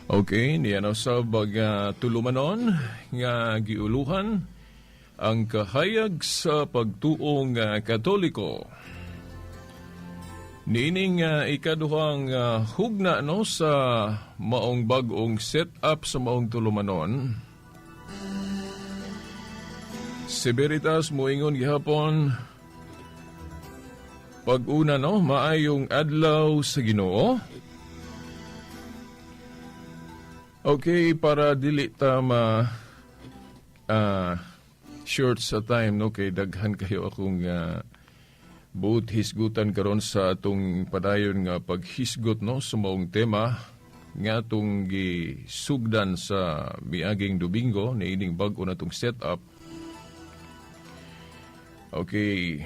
Okay, niya na sa baga tulumanon nga giuluhan ang kahayag sa pagtuong Katoliko. Niining ikaduhang hugna, no, sa maong bag-ong set-up sa maong tulumanon. Si Veritas moingon gihapon pag-una, no, maayong adlaw sa Ginoo. Okay, para dili ta ma short sa time, no, kay daghan kayo akong buot hisgutan karon sa atong padayon nga paghisgot, no, sa maong tema nga atong gisugdan sa miaging Domingo niining bag-o natong setup. Okay.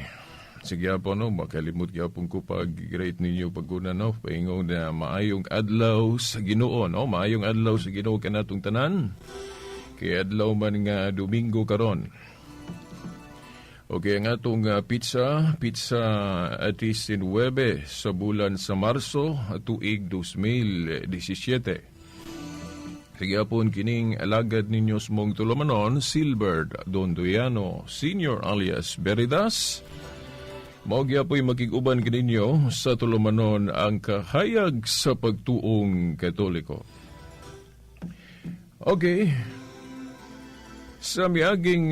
Sige po, no, makalimot gyapon ko pag-greet ninyo pag-una, no, paingon na maayong adlaw sa Ginoo, no, maayong adlaw sa Ginoo kanatong tanan. Kay adlaw man nga Domingo karon. Okay, ang atong petsa, petsa 19 sa bulan sa Marso, tuig 2017. Sige apon kining alagad ninyo sa maong tulumanon, Silbert Dondoyano Senior alias Veritas. Mao gyapoy makig-uban kaninyo sa tulumanon ang kahayag sa pagtuong Katoliko. Okay. Sa miaging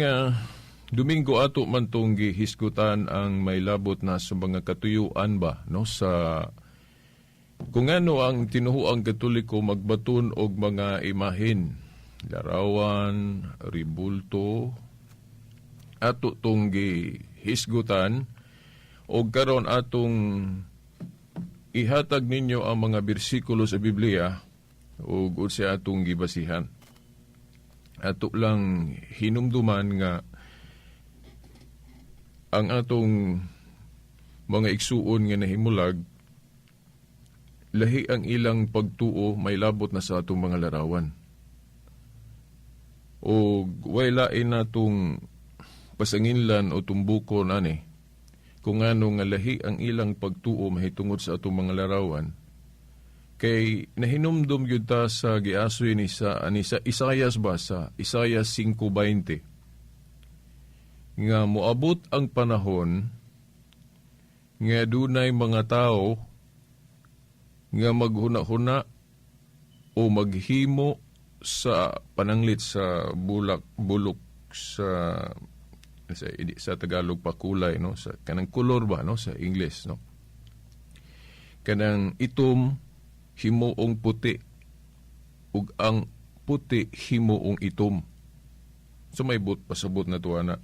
Domingo ato man tong gihisgutan ang may labot na sa mga katuyuan ba, no, sa kung ano ang tinuhuang Katoliko magbaton og mga imahin, larawan, ribulto. Ato tong gihisgutan og karon atong ihatag ninyo ang mga bersikulo sa Biblia ug unsa atong gibasihan. Ato lang hinumduman nga ang atong mga igsuon nga nahimulag, lahi ang ilang pagtuo may labot na sa atong mga larawan. O way lain natong pasanginlan o tumbukon ani kung ano nga lahi ang ilang pagtuo mahitungod sa atong mga larawan, kay nahinumdum gyud ta sa giasoy ni sa ani sa Isayas ba, sa Isayas 5:20, nga moabot ang panahon nga dunay mga tao nga maghuna-huna o maghimo sa pananglit sa bulak, bulok sa Tagalog pakulay, no, sa kanang kolor ba, no, sa English, no, kanang itom himuong puti ug ang puti himuong itom. So may but pasabot na tuwa na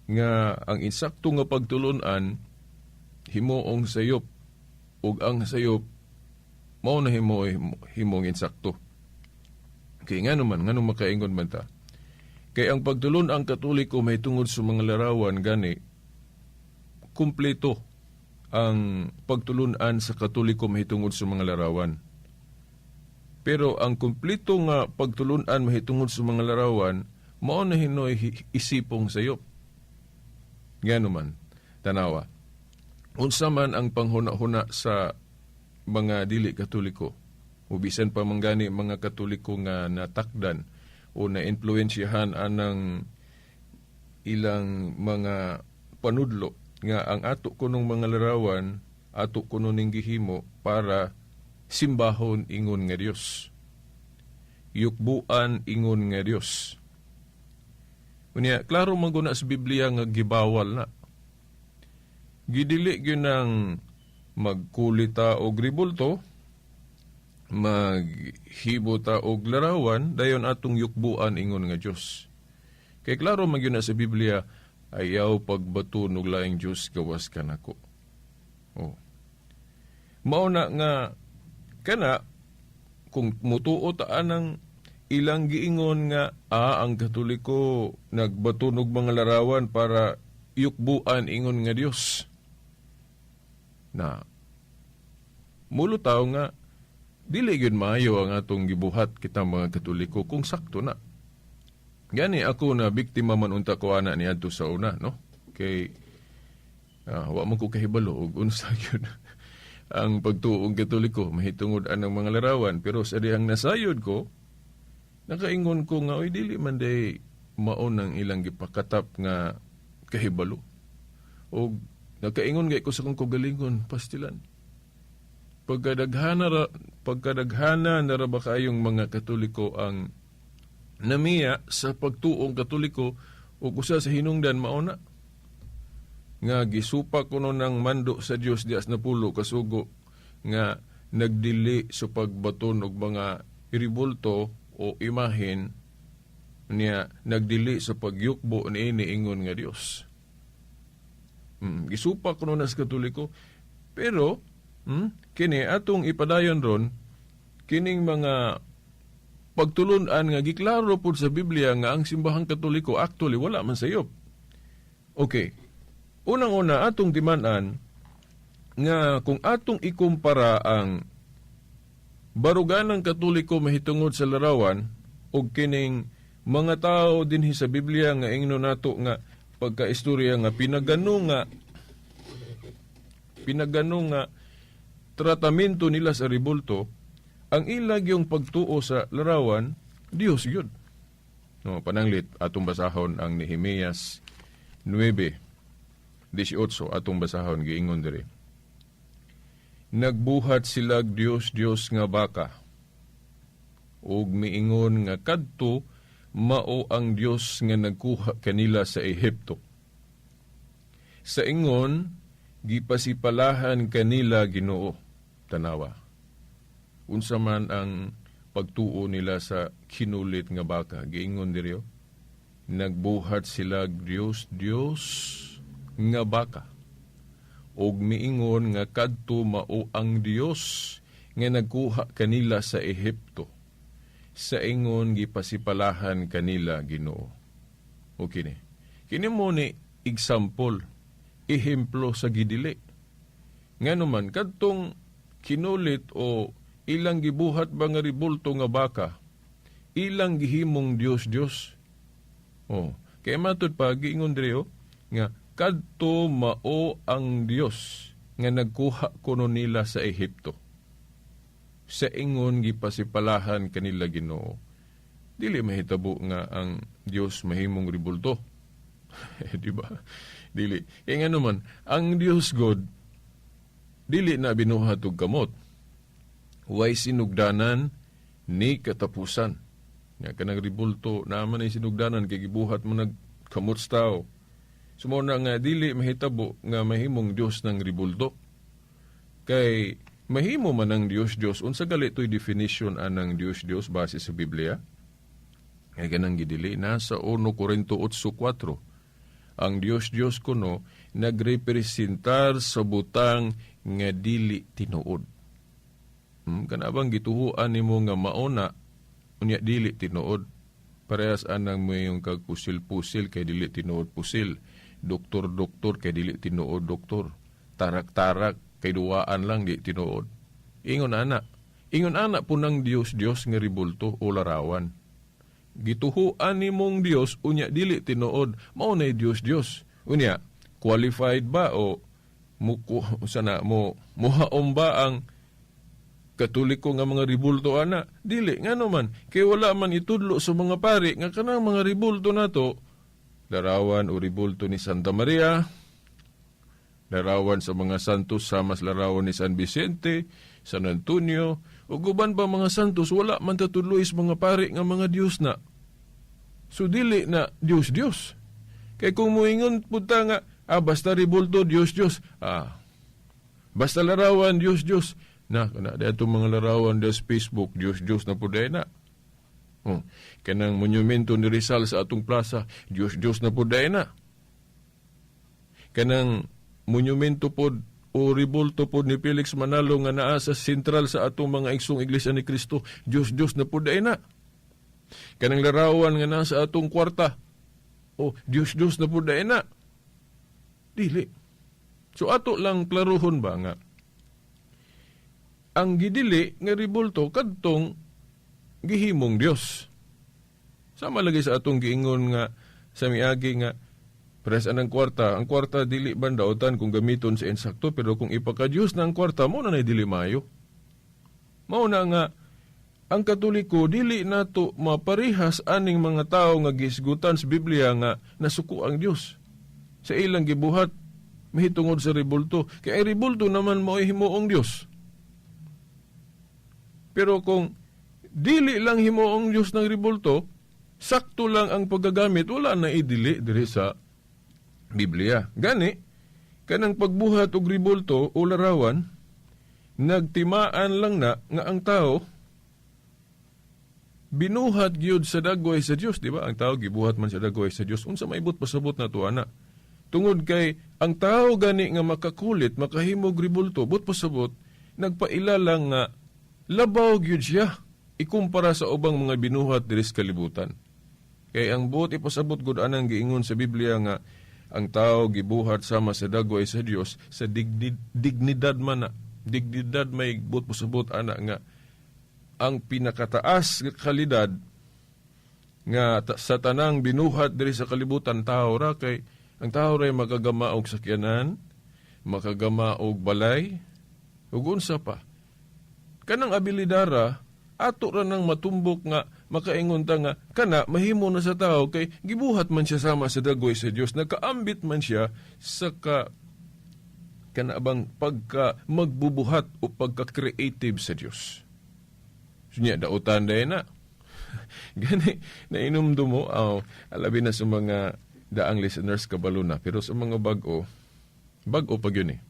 nga ang insakto nga pagtulunan himuong sayop ug ang sayop mao na himong insakto. Kay ngano man, ngano makaingon man ta? Kay ang pagtulun-ang Katoliko may tungod sa mga larawan gani, kumpleto ang pagtulunan sa Katoliko mahitungod sa mga larawan. Pero ang kumpleto nga pagtulunan mahitungod sa mga larawan, mao na hinoy isipong sayop. Ngano man, tanawa. Unsa man ang panghuna-huna sa mga dili Katoliko, o bisan pa man gani mga Katoliko nga natakdan o na-influensyahan anang ilang mga panudlo nga ang ato kunong mga larawan ato kuno ning gihimo para simbahon ingon nga Dios, yukbuan ingon nga Dios. Unya, klaro man guna sa Biblia nga gibawal na. Gidili gyud nang magkulita og ribulto, maghibo ta og larawan, dayon atong yukbuan ingon nga Dios. Kay klaro man gyud na sa Biblia, "Ayaw pagbaton og laing Dios gawas kanako." Oh. Mao na nga kana kung mutuo ta anang ilang giingon nga ang Katoliko nagbaton og mga larawan para yukbuan ingon nga Dios. Na mulutaw nga dili gyud maayo ang atong gibuhat kita mga Katoliko kung sakto na. Gani ako na biktima man unta ko ana niadto sa una, no, kay wa man ko kahibalo og unsa gyud. Ang pagtuong Katoliko mahitungod anang mga larawan, pero sa dihang nasayod ko, nakaingon ko nga, oy, dili man day mao nang ilang gipakatap nga kahibalo. O nakaingon gay ko sa kong kaugalingon, pastilan. Pagkadaghana na ra ba kayong mga Katoliko ang namiya sa pagtuong Katoliko o kusa sa hinungdan mao na nga gisupa kuno ng mando sa Dios dias na pulo kasugo nga nagdili sa pagbaton og mga iribulto o imahen niya, nagdili sa pagyukbo niini ingon nga Dios. Gisupa kuno na sa Katoliko, pero kini atong ipadayon ron kining mga pagtulun-an nga giklaro pud sa Biblia nga ang simbahang Katoliko actually wala man sayop. Okay. Unang-una, atong timan-an nga kung atong ikumpara ang baruganang Katoliko mahitungod sa larawan og kining mga tao dinhi sa Biblia nga ingno nato nga pagkaistorya nga pinagano nga tratamento nila sa rebulto, ang ilag yung pagtuo sa larawan, Dios yun. No, pananglit atong basahon ang Nehemias 9:18, atong basahon. Giingon diri, "Nagbuhat sila Dios Dios nga baka ug miingon nga kadto mao ang Dios nga nagkuha kanila sa Ehipto. Sa ingon gipasipalahan kanila Ginoo." Tanawa unsa man ang pagtuo nila sa kinulit nga baka. Giingon diri, oh, nagbuhat sila Dios Dios nga baka ug miingon nga kadto mao ang Dios nga nagkuha kanila sa Ehipto. Sa ingon gipasipalahan kanila Ginoo. O kini. Kini mo ni example, ehemplo sa gidili. Ngano man kadtong kinulit o ilang gibuhat ba nga ribulto nga baka, ilang gihimong Dios Dios. Oh, kay matud pa giingon diri, oh, nga kadto mao ang Dios nga nagkuha kuno nila sa Ehipto. Sa ingon gipasipalahan kanila Ginoo. Dili mahitabo nga ang Dios mahimong ribulto. Di ba? Dili. Kaya nga naman, ang Dios God, dili na binuhat og kamot. Way sinugdanan ni katapusan. Nga kanang ribulto, naman ay sinugdanan kay gibuhat mo nagkamot sa tao. So mao na nga dili mahitabo nga mahimong Dios ng ribulto. Kay mahimo man ang Dios Dios, unsa gali to'y definition anang Dios Dios base sa Biblia? Nga ganang gidili nasa 1 Corinto 8:4. Ang Dios Dios kuno nagrepresentar sa butang nga dili tinuod. Kana bang gituhuan nimo nga mauna unya dili tinuod? Parehas anang mo yung kagpusil-pusil kay dili tinuod pusil. Doktor-doktor kay dili tinuod doktor. Tarak-tarak kay duwaan lang, di tinuod. Ingon ana. Ingon ana po ng Dios Dios nga ribulto o larawan. Gituhuan nimong Dios unya dili tinuod. Mao na Dios Dios. Unya qualified ba o muku sana mo muhaom ba ang Katoliko nga mga ribulto ana? Dili. Ngano man? Kay wala man itudlo sa mga pari nga kanang mga ribulto nato, larawan o ribulto ni Santa Maria, larawan sa mga santos sama sa larawan ni San Vicente, San Antonio, ug uban pa mga santos, wala man tatudloy sa mga pari nga mga Dios na. So dili na Dios Dios. Kay kung moingon pud ta nga basta ribulto Dios Dios, basta larawan Dios Dios, na kana adto mga larawan sa Facebook, Dios Dios na pud na. Oh, kanang monumento ni Rizal sa atong plaza, Dios Dios na pud na. Kanang monumento pod o ribulto pod ni Felix Manalo nga naa sa sentral sa atong mga igsong Iglesia ni Cristo, Dios Dios na pud na. Kanang larawan nga naa sa atong kwarta, oh, Dios Dios na pud na. Dili. So ato lang klaruhon ba nga ang gidili nga ribulto kadtong gihimong Dios. Sama lagi sa atong giingon nga sa miagi nga Pres anang kwarta, ang kwarta dili ban daotan kung gamiton sa insakto, pero kung ipaka-Diyos na ang kwarta mo na dili maayo. Mao na nga ang Katoliko dili nato maparehas aning mga tawo nga gisgutan sa Biblia nga nasuko ang Dios sa ilang gibuhat mahitungod sa rebulto. Kay ang rebulto naman mao'y himuong Dios. Pero kung dili lang himuong Dios ng rebulto, sakto lang ang paggagamit, wala na idili diri sa Biblia. Gani, kanang pagbuhat og rebulto o larawan, nagtimaan lang na nga ang tao binuhat gyud sa dagway sa Dios, di ba? Ang tao gibuhat man sa dagway sa Dios. Unsa may buot pasabot nato ana? Tungod kay ang tao gani nga makakulit, makahimog rebulto, buot pasabot, nagpaila lang nga labaw gyud siya ikumpara sa ubang mga binuhat diri sa kalibutan. Kay ang buot ipasabot gud anang giingon sa Biblia nga ang tao gibuhat sama sa dagway sa Dios sa dignidad man na. Dignidad may buot pasabot ana nga ang pinakataas nga kalidad nga sa tanang binuhat diri sa kalibutan, tao ra, kay ang tao ra makagama og sakyanan, makagama og balay, ug unsa pa. Kanang abilidara ato ra nang matumbok nga makaingon ta nga kana mahimo na sa tao kay gibuhat man siya sama sa dagway sa Dios, nakaambit man siya sa kana bang pagka magbubuhat o pagka-creative sa Dios. So niya, dautan dahil na. Gani, nainumdum mo, oh, alabi na sa mga daang listeners kabalo na, pero sa mga bag-o, bag-o pag yun eh.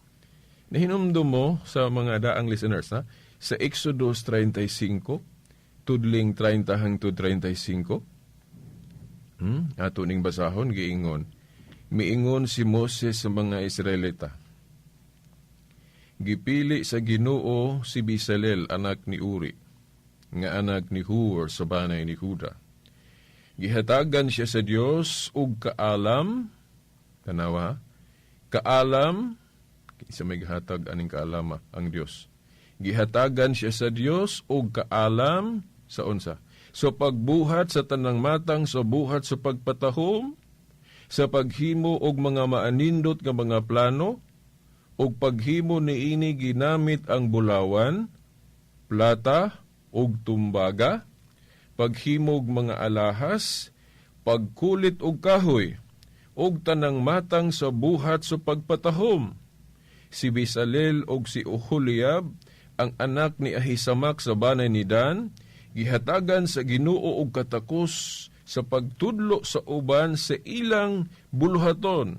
Nahinumdum mo sa mga daang listeners, ha? Sa Exodus 35, tudling 30 hangtod 35, Ato ning basahon, giingon. Miingon si Moses sa mga Israelita. Gipili sa Ginoo si Bisalel, anak ni Uri, nga anak ni Hur sa banay ni Huda. Gihatagan siya sa Dios og kaalam, tanawa, kaalam, isa may gihatag aning kaalama, ang Dios. Gihatagan siya sa Dios og kaalam sa unsa? Sa pagbuhat sa tanang matang sa buhat sa pagpatahom, sa paghimo og mga maanindot nga mga plano, og paghimo niini ginamit ang bulawan, plata ug tumbaga, paghimog mga alahas, pagkulit og kahoy, ug tanang matang sa buhat sa pagpatahom. Si Bisalel og si Oholiab, ang anak ni Ahisamak sa banay ni Dan, gihatagan sa Ginoo og katakos sa pagtudlo sa uban sa ilang buluhaton.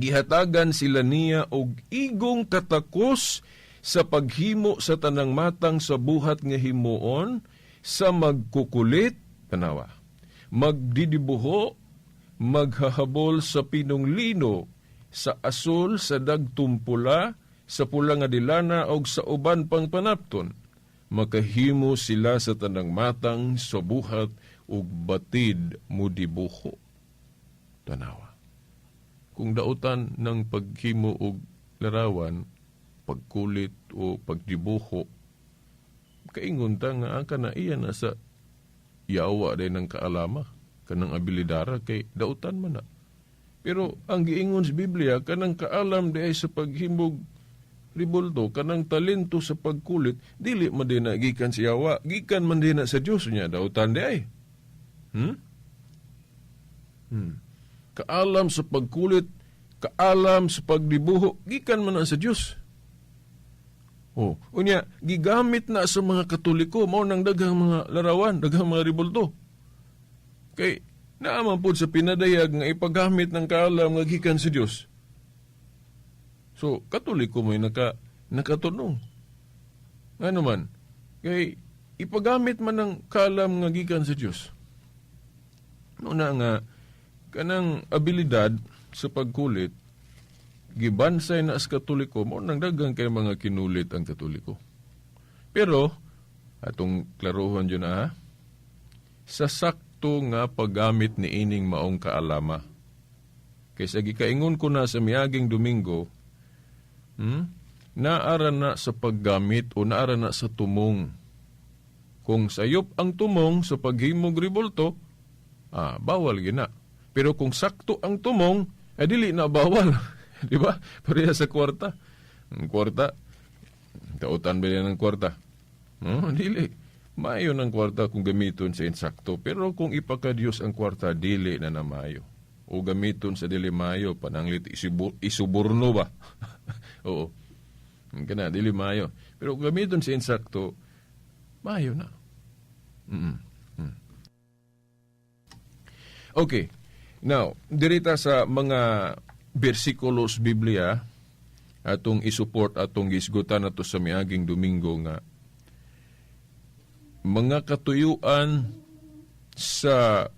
Gihatagan sila niya og igong katakos sa paghimo sa tanang matang sa buhat nga himuon, sa magkukulit, tanawa, magdidibuho, maghahabol sa pinong lino, sa asul, sa dagtong pula, sa pula nga dilana og sa uban pang panapton. Makahimo sila sa tanang matang sa buhat ug batid mudibuho. Tanawa. Kung dautan ng paghimo og larawan, pagkulit o pagdibuho, kaingon ta nga ang kana iya na sa yawa din ng kaalama, kanang abilidara kay dautan man na. Pero ang giingon sa Biblia, kanang kaalam di ay sa paghimog ribulto, kanang talento sa pagkulit, dili man din na gikan sa yawa, gikan man din na sa Diyos niya, dautan di ay. Kaalam sa pagkulit, kaalam sa pagdibuho, gikan man na sa Diyos. Oh, unya gigamit na sa mga Katoliko mao nang daghang mga larawan, daghang mga ribulto. Kay naa man pud sa pinadayag nga ipagamit ng kaalam nga gikan sa Dios. So, Katoliko may nakatunong. Ano man, kay ipagamit man ng kaalam nga gikan sa Dios. Una nga kanang abilidad sa pagkulit gibansay na as Katoliko, mo nang daghang kay mga kinulit ang Katoliko. Pero atong klarohon yun ah, sa sakto nga paggamit ni ining maong kaalama. Kaysa gikaingon ko na sa miaging Domingo, naara na sa paggamit o naara na sa tumong. Kung sayop ang tumong sa paghimog ribulto, bawal gina. Pero kung sakto ang tumong, ay dili na bawal. Di ba? Pareha sa kwarta. Ang kwarta, dautan ba yan ang kwarta? No, dili. Maayo ng kwarta kung gamiton sa insakto. Pero kung ipakadiyos ang kwarta, dili na na maayo. O gamiton sa dili maayo, pananglit isuburno ba? Oo. Kana, dili maayo. Pero kung gamiton sa insakto, maayo na. Okay. Now, dirita sa mga bersikulos Biblia, atong isupport atong gisgutan nato sa miaging Domingo nga mga katuyuan sa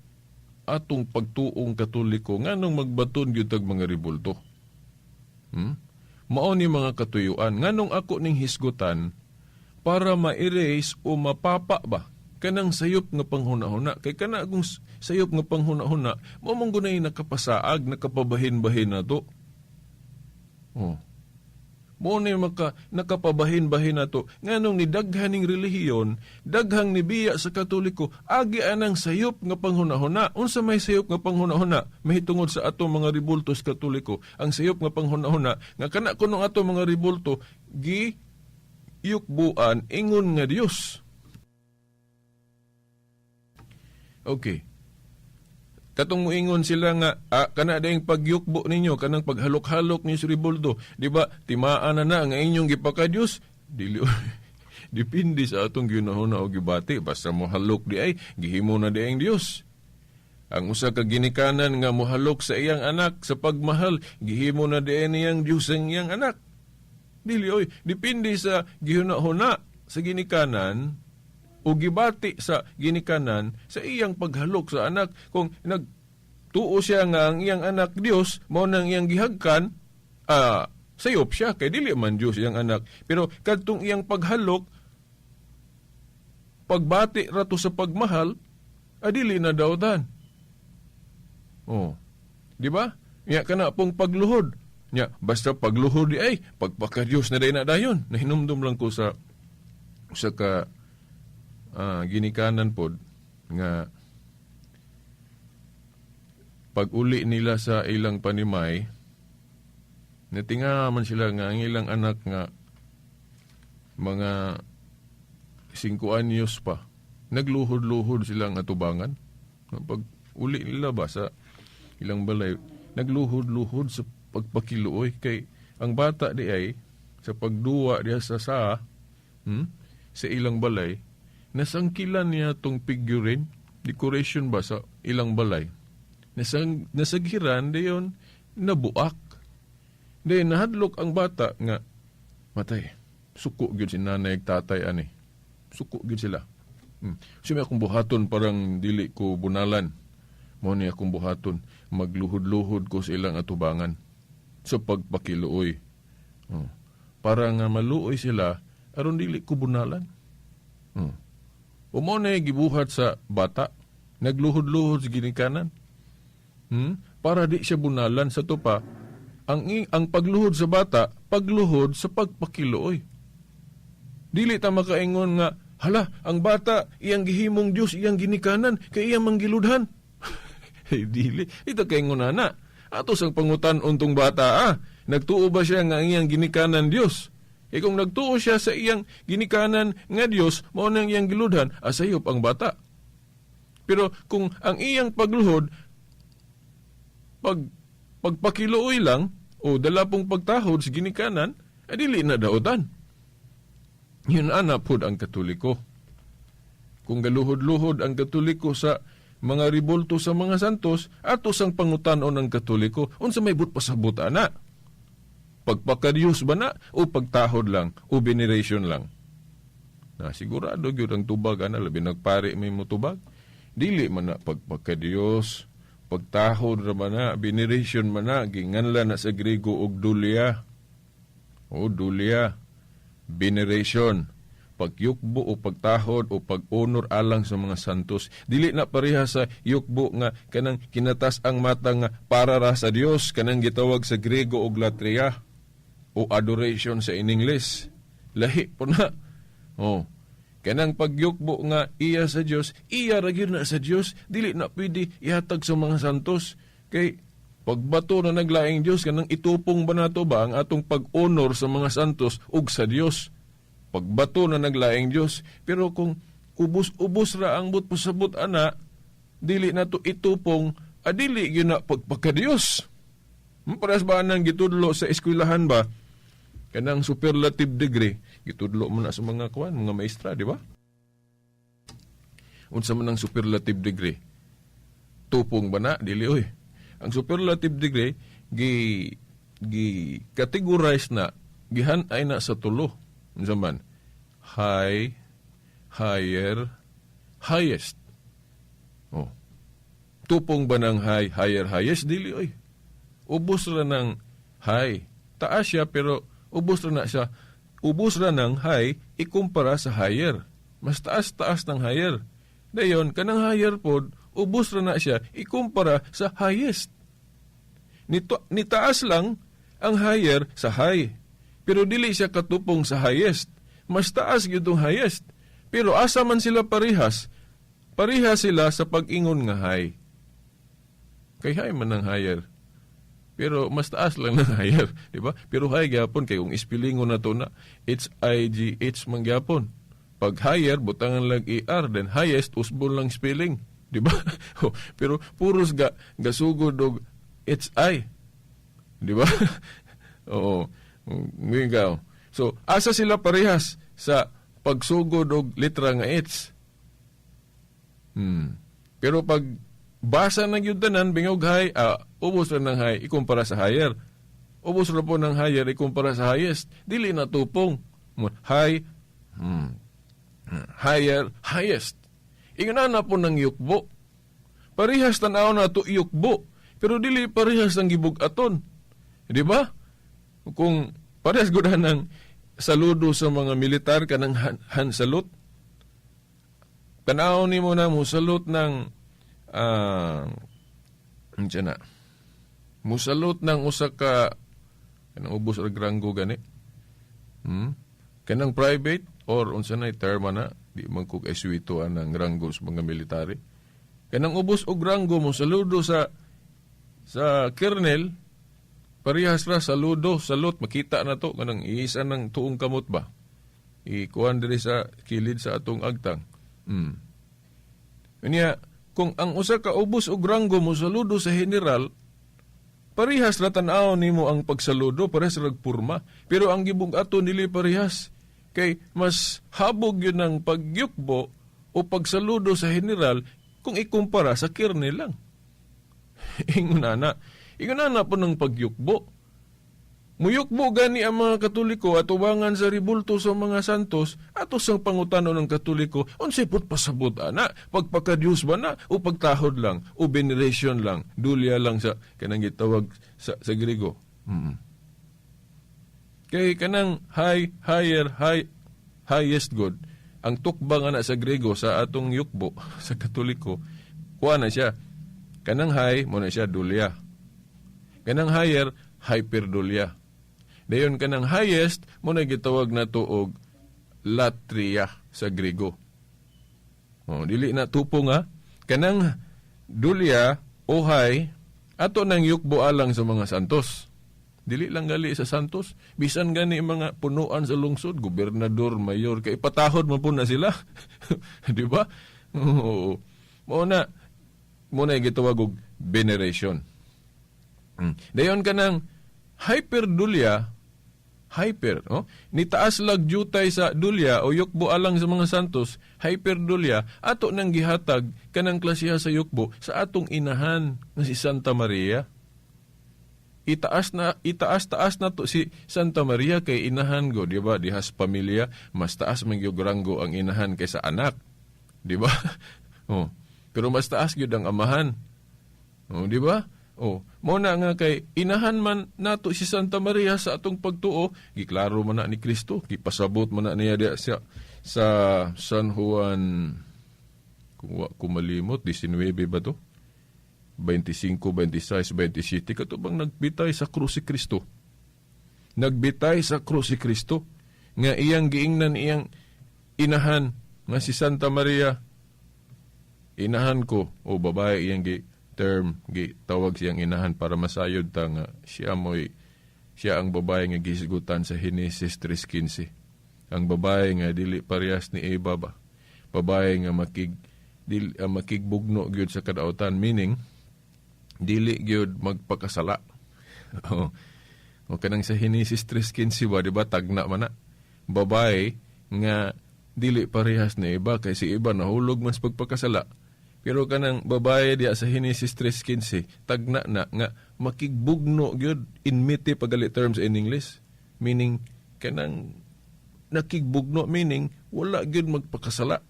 atong pagtuong Katoliko, nganong magbaton gyud tag mga ribulto. Mao ni mga katuyuan nganong ako ning hisgutan para ma-erase o mapapa ba kanang sayop nga panghuna-huna, kay kana kung sayop nga panghuna-huna mao man gunay nakapasaag, nakapabahin-bahin nato. Oh. Mo ni maka nakapabahin-bahin nato nganong ni daghan ning relihiyon, daghang nibiya sa Katoliko agi anang sayop nga panghuna-huna. Unsa may sayop nga panghuna-huna mahitungod sa atong mga ribultos Katoliko? Ang sayop nga panghuna-huna nga kana kuno atong mga ribulto gi yukbuan ingon nga Dios. Okay. Katong muingon sila nga kana dayeng pagyukbo ninyo, kanang paghalok-halok ninyo sa ribulto, di ba? Timaan na na nga inyong gipakadiyos. Dili depende sa atong ginahuna o gibati, basta mohalok di ay gihimo na di ang Dios. Ang usa ka ginikanan nga mohalok sa iyang anak sa pagmahal, gihimo na di ay niyang Dios ang iyang anak. Dili oy, depende sa gihuna-huna sa ginikanan o gibati sa ginikanan sa iyang paghalok sa anak. Kung nagtuo siya nga ang iyang anak Dios, mao nang iyang gihagkan, sayop siya kay dili man Dios iyang anak. Pero kadtong iyang paghalok, pagbati rato sa pagmahal, dili na dawtan. Oh. Di ba? Nya kana pong pagluhod. Nya basta pagluhod di ay pagpaka-Dios na day na dayon. Nahinumdum lang ko sa usa ka ginikanan pod nga pag-uli nila sa ilang panimay, natinga man sila nga ang ilang anak nga mga 5 anyos pa, nagluhod-luhod silang atubangan. Pag uli nila ba sa ilang balay, nagluhod-luhod sa pagpakiluoy kay ang bata di ay sa pagduwa diha sa sa ilang balay, nasangkilan niya tong figurine, decoration ba sa ilang balay. Nasaghiran dayon nabuak. Dayon nahadlok ang bata nga matay. Suko gyud si nanay ug tatay ani. Suko gyud sila. So may akong buhaton parang dili ko bunalan. Mao ni akong buhaton, magluhod-luhod ko sa ilang atubangan sa pagpakiluoy. Oh. Para nga maluoy sila aron dili ko bunalan. Umo na gibuhat sa bata, nagluhod-luhod sa ginikanan. Para di siya bunalan sa tupa, ang pagluhod sa bata, pagluhod sa pagpakiluoy. Dili ta makaingon nga, hala, ang bata, iyang gihimong Diyos, iyang ginikanan, kay iyang manggiludhan. Hey, dili, ito kaingon na. Ato sang pangutan untong bata, nagtuo ba siya nga ang iyang ginikanan Diyos? Kung nagtuo siya sa iyang ginikanan nga Dios, mao nang iyang giludhan, asayop ang bata. Pero kung ang iyang pagluhod, pagpakiluoy lang, o dala pong pagtahod sa ginikanan, ay dili na daotan. Yun ana pod ang Katoliko. Kung galuhod-luhod ang Katoliko sa mga ribulto sa mga santos, ato sang pangutanon ang Katoliko, unsa may but pasabot ana? Pagpakadiyos ba na o pagtahod lang o veneration lang? Na sigurado gyud ang tubag ana, labi nagpari may motubag. Dili man na pagpakadiyos, pagtahod ra man na, veneration man na, ginganla na sa Grego og dulia. O dulia, veneration, pagyukbo o pagtahod o pag-honor alang sa mga santos. Dili na pareha sa yukbo nga kanang kinatas ang mata nga para ra sa Dios, kanang gitawag sa Grego og latria o adoration sa in English. Lahi po na. Oh. Kanang pagyukbo nga iya sa Dios, iya ra gyud na sa Dios, dili na pwede ihatag sa mga santos. Kay pagbato na naglaing Dios, kanang itupong ba nato ba ang atong pag-honor sa mga santos ug sa Dios? Pagbato na naglaing Dios, pero kung ubos-ubos ra ang but pasabot ana, dili na to itupong, adili gyud na pagpakadiyos. Parehas ba nang gitudlo sa eskwelahan ba? Kanang superlative degree, gitudlo mo na sa mga kuan, mga maestra, di ba? Unsa man ang superlative degree? Tupong ba na? Dili oy. Ang superlative degree gi gi categorize na, gihan-ay na sa tulo. Unsa man? High, higher, highest. Oh. Tupong ba ng high, higher, highest? Dili oy. Ubos ra ng high. Taas siya, pero ubos ra na siya. Ubos ra ng high ikumpara sa higher. Mas taas-taas ng higher. Dayon, kanang higher pod, ubos ra na siya ikumpara sa highest. Nito, nitaas lang ang higher sa high. Pero dili siya katupong sa highest. Mas taas gyud ang highest. Pero asa man sila parehas? Parehas sila sa pag-ingon nga high. Kay high man ang higher. Pero mas taas lang ng higher, di ba? Pero high gyapon kay kung ispellingon na to na H I G H man gyapon. Pag higher, butangan lang ER, then highest usbon lang spelling, di ba? Oh, pero puros ga gasugod og H I. Di ba? Oo. Ngayon. So, asa sila parehas sa pagsugod og litra nga H? Pero pag basa na gyud tanan, bingog high, ubos ra ng high ikumpara sa higher. Ubos ra po ng higher ikumpara sa highest. Dili na tupong. High, higher, highest. Ingon na po ng yukbo. Parehas tanaw na to yukbo, pero dili parehas ang gibug-aton. Di ba? Kung parehas gud ng saludo sa mga militar kanang hand salute. Tanaw nimo na mo salute ng unsa na? Musalute ng usa ka kanang ubos og ranggo gani. Kanang private or unsa na term na, di man ko eswito ang ranggo sa mga military. Kanang ubos og ranggo mo saludo sa colonel, parehas ra saludo, salute, makita na to kanang iisa ng tuong kamot ba. Ikuan diri sa kilid sa atong agtang. Unya, kung ang usa ka ubos og ranggo mo saludo sa general, parehas ra tan-aw nimo ang pagsaludo, parehas ra porma, pero ang gibug-aton dili parehas. Kay mas habog yun ang pagyukbo o pagsaludo sa general kung ikumpara sa colonel lang. Ingon na. Ingon na po ng pagyukbo. Muyukbo gani ang mga Katoliko at ubangan sa ribulto sa mga santos, ato sang pangutano ng Katoliko, unsay put pasabot ana, pagpakadiyos ba na o pagtahod lang o veneration lang, dulia lang sa kanang gitawag sa Griego? Kay kanang high, higher, high, highest good, ang tukbang ana sa Griego sa atong yukbo sa Katoliko, kuha na siya. Kanang high, mo na siya dulia. Kanang higher, hyperdulia. Dayon kanang highest, mo na gitawag na to og latria sa Griego. Oh, dili na tupo nga. Kanang dulia o high, ato nang yukbo alang sa mga santos. Dili lang gali sa santos. Bisan gani mga punuan sa lungsod, gobernador, mayor, kay patahod man po na sila. Di ba? Oo. Mo na gitawag og veneration. Dayon kanang hyperdulia, hyper, oh? Ni taas lag jutay sa dulia o yukbo alang sa mga santos, hyperdulia, ato nang gihatag kanang klasiha sa yukbo sa atong inahan nga si Santa Maria. Itaas na, itaas taas na to si Santa Maria kay inahan go, di ba? Dihas pamilya, mas taas man gyud ranggo ang inahan kaysa anak. Di ba? Oh. Pero mas taas gyud ang amahan. Oh, di ba? Oh, mo na nga kay inahan man nato si Santa Maria sa atong pagtuo, giklaro man na ni Kristo, gipasabot man na niya diya sa San Juan, kung wa ko malimot, 19 ba to? 25, 26, 27, kato bang nagbitay sa krus si Kristo? Nagbitay sa krus si Kristo, nga iyang giingnan iyang inahan. Nga si Santa Maria, inahan ko, o babae iyang gi term, gi tawag siyang inahan para masayod ta nga siya mo'y siya ang babae nga gisgutan sa Henesis 3:15. Ang babae nga dili parehas ni Eva ba. Babae nga makigbugno gyud sa kadautan, meaning dili gyud magpakasala. O, o kanang sa Henesis 3:15 ba, di ba, tagna man na. Babae nga dili parehas ni Eva, kay si Eva nahulog man sa pagpakasala. Pero kanang babae diya sa Henesis 3:15, tagna na nga makigbugno gyud, enmity pagali terms in English. Meaning kanang nakigbugno, meaning wala gyud magpakasala.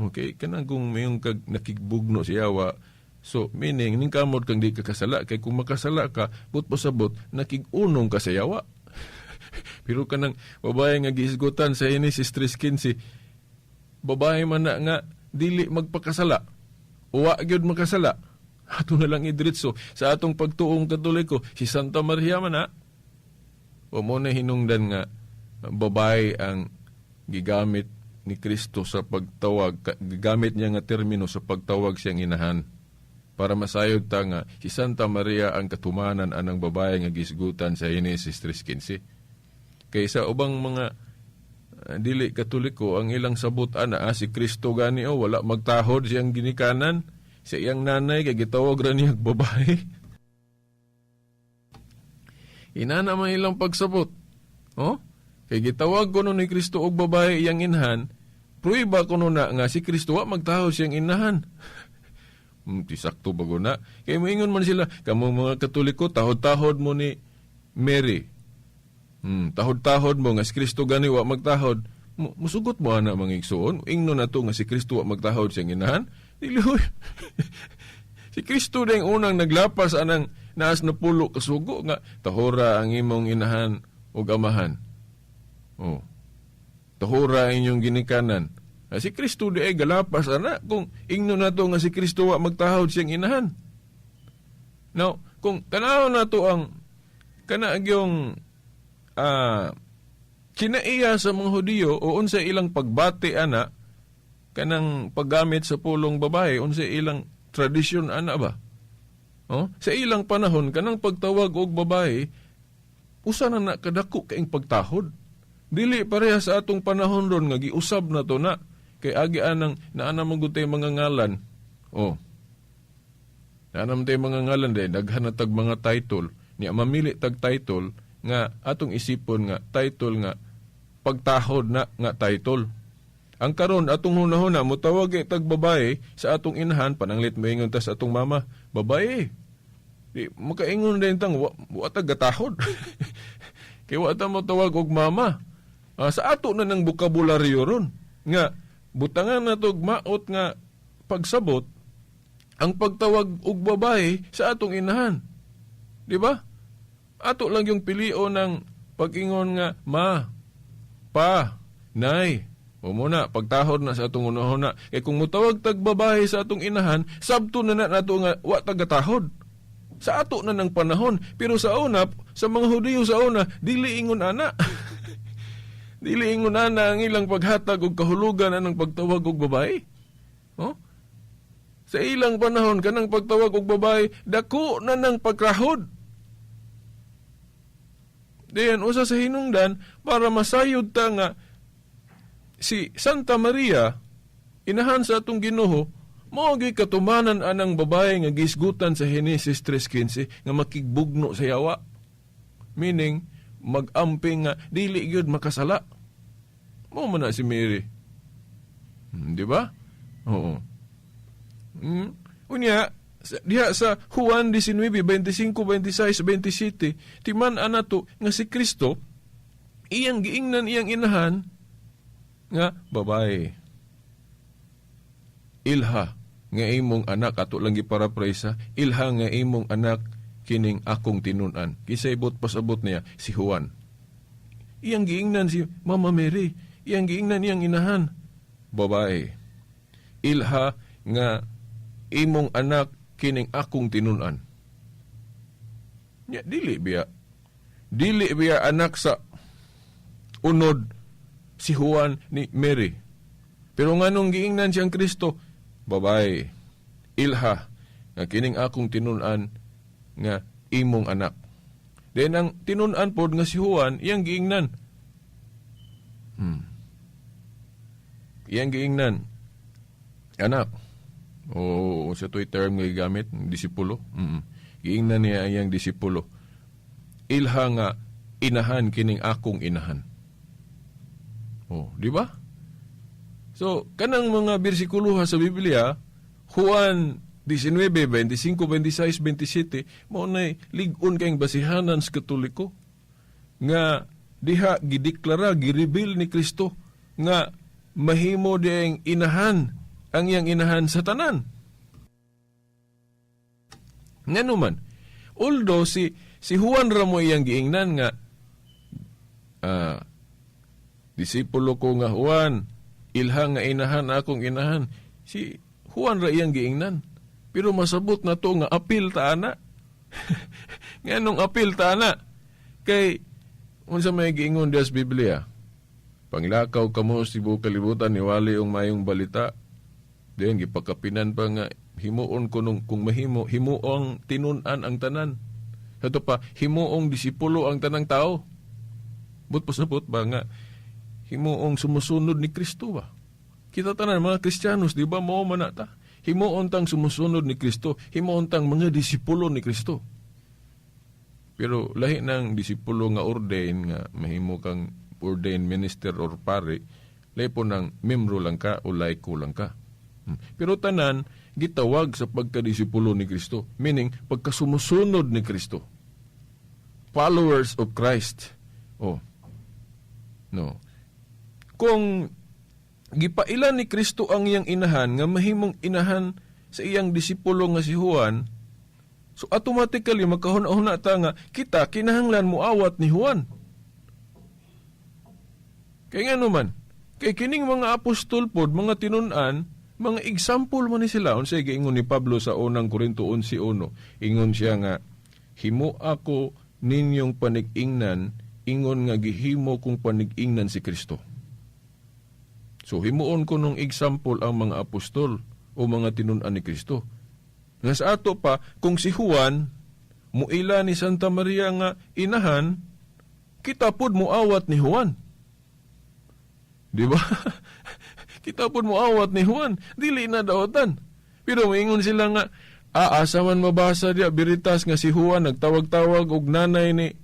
Okay, kanang kung mayong kag nakigbugno siya wa, so meaning ning kamot kang di ka kasala, kay kung makasala ka, but pasabot nakig-unong ka sa yawa. Pero kanang babae nga gihisgutan sa Henesis 3:15, babae man na nga dili magpakasala. Uwa gyud makasala. Ato na lang idritso sa atong pagtuong Katoliko, si Santa Maria man na. O mo na hinungdan nga babae ang gigamit ni Kristo sa pagtawag, gigamit niya nga termino sa pagtawag siyang inahan. Para masayod ta nga si Santa Maria ang katumanan anang babae nga gisgutan sa Henesis 3:15. Kaysa ubang mga dili Katoliko, ang ilang sabot ana, si Kristo gani o wala magtahod siyang ginikanan sa iyang nanay kay gitawag ra niya babae. Inana man ilang pagsabot. Oh? Kay gitawag kuno ni Kristo og babae iyang inahan, prueba kuno na nga si Kristo wa magtahod siyang inahan. Ti sakto bago na. Kay moingon man sila, kamo mga Katoliko, tahod-tahod mo ni Mary. Tahod-tahod mo nga si Kristo gani wa magtahod. Musugot mo ana, mga igsoon. Ingno na to nga si Kristo wa magtahod siyang inahan. Dili hoy. Si Kristo ding unang naglapas anang naas na pulo kasugo nga tahora ang imong inahan ug amahan. Oh. Tahora ang inyong ginikanan. Si Kristo di ay galapas ana kung ingno na to nga si Kristo wa magtahod siyang inahan. Now, kung tanaw na to ang kana gyung kinaiya sa mga Hudiyo o unsa ilang pagbati ana, kanang paggamit sa pulong babae, unsa ilang tradisyon ana ba? Oh, sa ilang panahon, kanang pagtawag og babae usa na na kadako kaing pagtahod. Dili pareha sa atong panahon ron nga giusab na to na kay agi anang naa man gud tay mga ngalan. Oh. Naa man tay mga ngalan day daghan na tag mga title. Niya mamili tag title nga atong isipon nga title nga pagtahod na nga title. Ang karon atong hunahuna, motawag tag babae sa atong inahan, pananglit moingon ta sa atong mama, "Babae." Di makaingon din tang wa ta gatahod. Kay wa ta motawag og mama. Sa ato na ng bokabularyo ron nga butangan na tog maot nga pagsabot ang pagtawag og babae sa atong inahan. Di ba? Ato lang yung pilion ng pag-ingon nga ma, pa, nay. O muna, pagtahod na sa atong unahuna. Kay kung mutawag tag babae sa atong inahan, sabto na na nato nga wa tagatahod. Sa ato na ng panahon. Pero sa una, sa mga Hudiyo sa una, dili ingon ana. Dili ingon ana ang ilang paghatag og kahulugan anang pagtawag og babae. Oh? Sa ilang panahon, kanang pagtawag og babae, dako na ng pagtahod. Diyan, usa sa hinungdan, para masayod ta nga si Santa Maria, inahan sa atong Ginoo, mao gyud katumanan anang babae nga gisgutan sa Henesis 3:15 nga makigbugno sa yawa. Meaning, mag-amping nga dili gyud makasala. Mao man na si Mary. Di ba? Oo. Unya, diha sa Juan 19, 25, 26, 27, timan-an nato nga si Kristo, iyang giingnan iyang inahan nga babae. "Ilha nga imong anak," ato lang giparaphrase, "ilha nga imong anak kining akong tinun-an." Kisay buot pasabot niya? Si Juan. Iyang giingnan si Mama Mary, iyang giingnan iyang inahan. "Babae, ilha nga imong anak kining akong tinun-an." Nya dili biya. Dili biya anak sa unod si Juan ni Mary. Pero nganong giingnan siyang Kristo, "Babay, ilha nga kining akong tinun-an nga imong anak." Then ang tinun-an pod nga si Juan, iyang giingnan. Iyang giingnan, "Anak." O sa to'y term nga gigamit, disipulo. Giingnan niya ang iyang disipulo, "Ilha nga inahan kining akong inahan." Oh, di ba? So, kanang mga bersikulo sa Biblia, Juan 19, 25, 26, 27, mao nay lig-on kayong basihanan sa Katoliko nga diha gideklara, gireveal ni Kristo nga mahimo diyang inahan ang iyang inahan sa tanan. Ngano man, although si Juan ra mo iyang giingnan nga "Disipulo ko nga Juan, ilha nga inahan akong inahan." Si Juan ra iyang giingnan. Pero masabot na to nga apil ta ana. Nganong apil ta ana? Kay unsa may giingon diha sa Biblia? "Panglakaw kamo sa tibuok kalibutan, niwali ang mayong balita." Then gipakapinan pa nga himuon ko nung kung mahimo, himuong tinun-an ang tanan. Ato pa, himuong disipulo ang tanang tao. But pasabot ba nga himuong sumusunod ni Kristo ba? Kita tanan mga Kristiyanos, di ba, mao man na ta? Himuon tang sumusunod ni Kristo, himuon tang mga disipulo ni Kristo. Pero lahi ng disipulo nga ordain, nga mahimo kang ordained minister or pare, lahi po ng membro lang ka o laiko lang ka. Pero tanan gitawag sa pagkadisipulo ni Kristo, meaning pagkasumusunod ni Kristo. Followers of Christ. Oh. No. Kung gipaila ni Kristo ang iyang inahan nga mahimong inahan sa iyang disipulo nga si Juan, so automatically magkahuna-huna ta nga kita kinahanglan muawat ni Juan. Kay ngano man, kay kining mga apostol pod, mga tinun-an, mga example man ni sila. Unsay giingon ni Pablo sa unang Korinto 11? Ingon siya nga, "Himo ako ninyong panig-ingnan ingon nga gihimo kong panig-ingnan si Kristo." So himuon ko nung example ang mga apostol o mga tinun-an ni Kristo. Nga sa ato pa, kung si Juan muila ni Santa Maria nga inahan, kita pod muawat ni Juan. Di ba? Kita pod muawat ni Juan. Dili na daotan. Pero moingon sila nga, "Ah, asa man mabasa diya, Biritas, nga si Juan nagtawag-tawag og nanay ni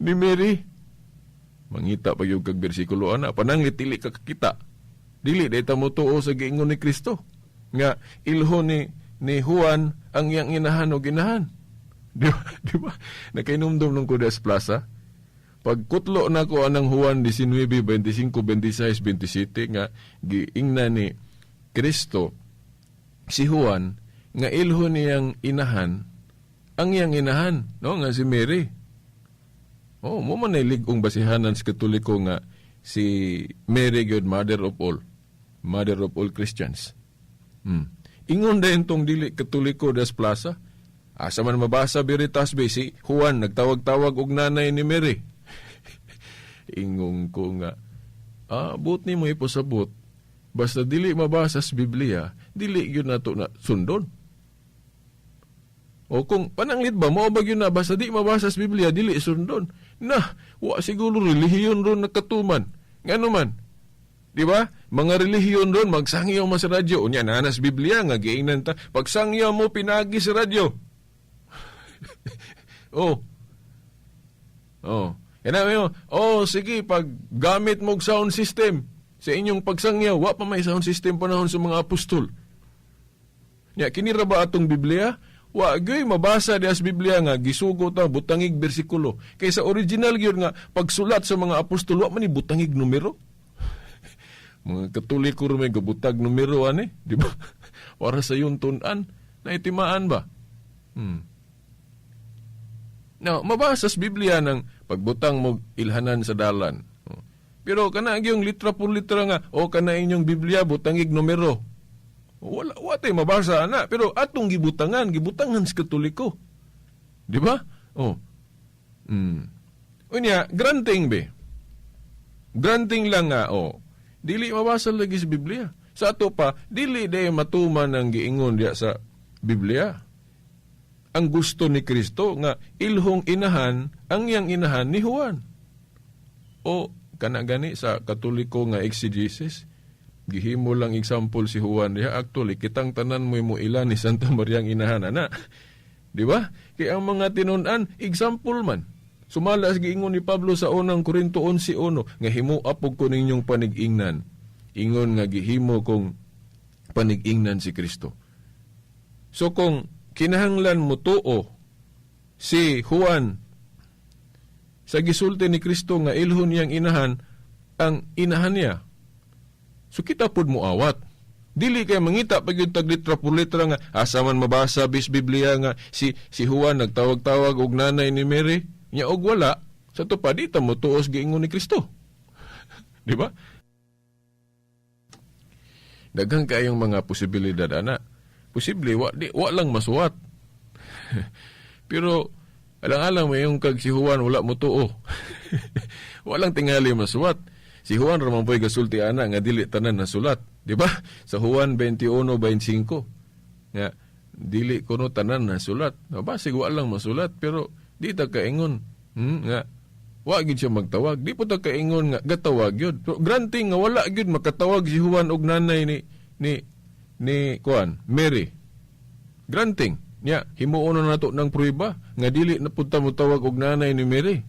Mary?" Mangita pa gyud kag bersikulo ana, pananglit dili ka kakita. Dili day ta mo tuo sa giingon ni Kristo nga ilho ni Juan ang iyang inahan o ginahan. Di ba? Di ba? Nakainumdum nung Kudas Plaza. Pagkutlo na ko anang Juan 19, 25, 26, 27 nga giingna ni Kristo si Juan nga ilho niyang inahan ang iyang inahan, no, nga si Mary. Oh, mo man lig-ong basihanan sa Katoliko nga si Mary gyud mother of all. Mother of all Christians. Ingon din tong dili Katoliko das Plaza. "Asa man mabasa, Biritas, be, si Juan nagtawag-tawag og nanay ni Mary?" Ingon ko nga, buot nimo ipasabot, basta dili mabasa sa Biblia, dili gyud nato na sundon. O kung pananglit ba, mao ba gyud na basta di mabasa sa Biblia, dili sundon? Na, wa siguro relihiyon ron nakatuman. Ngano man? Di ba? Mga relihiyon ron, magsangyaw mo sa radyo. Unya, nanas Biblia, nga giingnan ta, pagsangyaw mo, pinagi sa radyo. Oh. Oh. Yan mo, oh, sige, pag gamit mo og sound system sa inyong pagsangyaw, wa pa may sound system panahon sa mga apostol. Nya, kini ra ba atong Biblia? Wa gyud mabasa diha sa Biblia nga gisugo ta butangig bersikulo. Kay sa original gyud nga pagsulat sa mga apostol, wa man ni butangig numero. Mga Katoliko ra may gabutag numero ani, di ba? Para sa yung tun-an, naitimaan ba? Now, mabasa sa Biblia ng pagbutang mo ilhanan sa dalan. Oh. Pero kana yung litra por litra nga o kana inyong Biblia butangig numero. Wala, wa tay mabasa ana, pero atong gibutangan, gibutangan sa Katoliko. Di ba? Oh. Unya, granting be. Granting lang nga, oh. Dili mabasa lagi sa Biblia. Sa ato pa, dili day matuman ang giingon diya sa Biblia. Ang gusto ni Kristo nga ilhong inahan ang iyang inahan ni Juan. O kana gani sa Katoliko nga exegesis, gihimo lang example si Juan diha. Actually, kitang tanan mo mo ila ni Santa Maria ang inahan ana. Di ba? Kay ang mga tinun-an example man. Sumala sa giingon ni Pablo sa unang Korinto 11:1 nga himoa pug ko ninyong panig-ingnan. Ingon nga gihimo kong panig-ingnan si Kristo. So kung kinahanglan mo tuo si Juan sa gisulti ni Kristo nga ilhon niyang inahan ang inahan niya, so kita pud mo awat. Dili kay mangita pag yung tag litra por litra nga asa man mabasa bis Biblia nga si Juan nagtawag-tawag og nanay ni Mary nya, og wala sa to pa, di ta mo tuos giingon ni Kristo. Di ba? Daghan kayong mga posibilidad ana. Posible wa di wa lang masuwat. Pero alang-alang mo yung kag si Juan wala mo tuo. Walang tingali masuwat. Si Juan ra man po'y gasulti ana nga dili tanan nasulat, di ba? Sa Juan 21:25. Nga dili kuno tanan nasulat. No, basig wa lang masulat, pero di ta kaingon nga wa gid siya magtawag. Di po ta kaingon nga gatawag yun. So, granting nga wala gyud makatawag si Juan og nanay ni kuan Mary. Granting nya himuon na nato ng prueba nga dili na pud ta motawag og nanay ni Mary.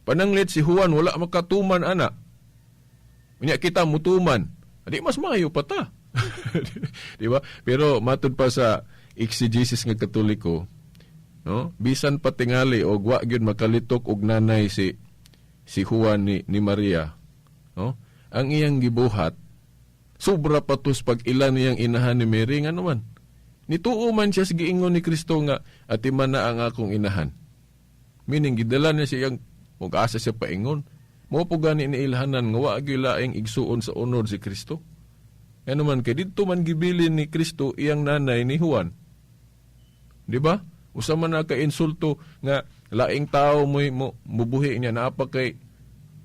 Pananglit si Juan wala makatuman ana. Unya kita mutuman. Di mas maayo pa ta. Di ba? Pero matud pa sa exegesis nga Katoliko, no? Bisan pa tingali og wa gyud makalitok og nanay si Juan ni Maria, no? Ang iyang gibuhat sobra pa tos pag ila niyang inahan ni Mary. Ngano man? Nituo man siya sa giingon ni Kristo nga atiman na ang akong inahan. Meaning gidala niya siyang ug asa siya paingon. Mo po gani ni ilhanan nga wa gyud laing igsuon sa unod si Kristo. Ngano man? Kay didto man gibilin ni Kristo iyang nanay ni Juan. Di ba? Usa man na ka insulto nga laing tao mo mubuhi niya naa pa kay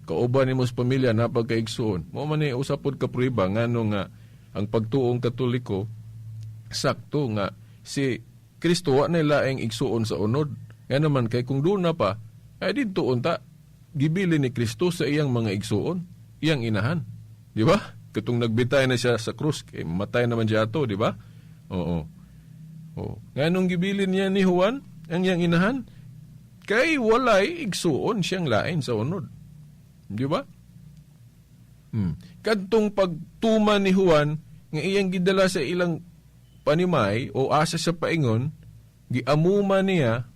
kauban nimo sa pamilya, naa pa kay igsuon. Mo man ni usa pod ka prueba ngano nga ang pagtuong Katoliko sakto nga si Kristo wa na laing igsuon sa unod. Ngano man? Kay kung doon na pa ay didto unta gibilin ni Kristo sa iyang mga igsuon, iyang inahan. Di ba? Katong nagbitay na siya sa krus, kay matay naman siya ato, di ba? Oo. Oh. Nganong gibilin niya ni Juan ang iyang inahan? Kay walay igsuon siyang lain sa unod. Di ba? Kadtong pagtuma ni Juan nga iyang gidala sa ilang panimay o asa sa paingon, giamuma niya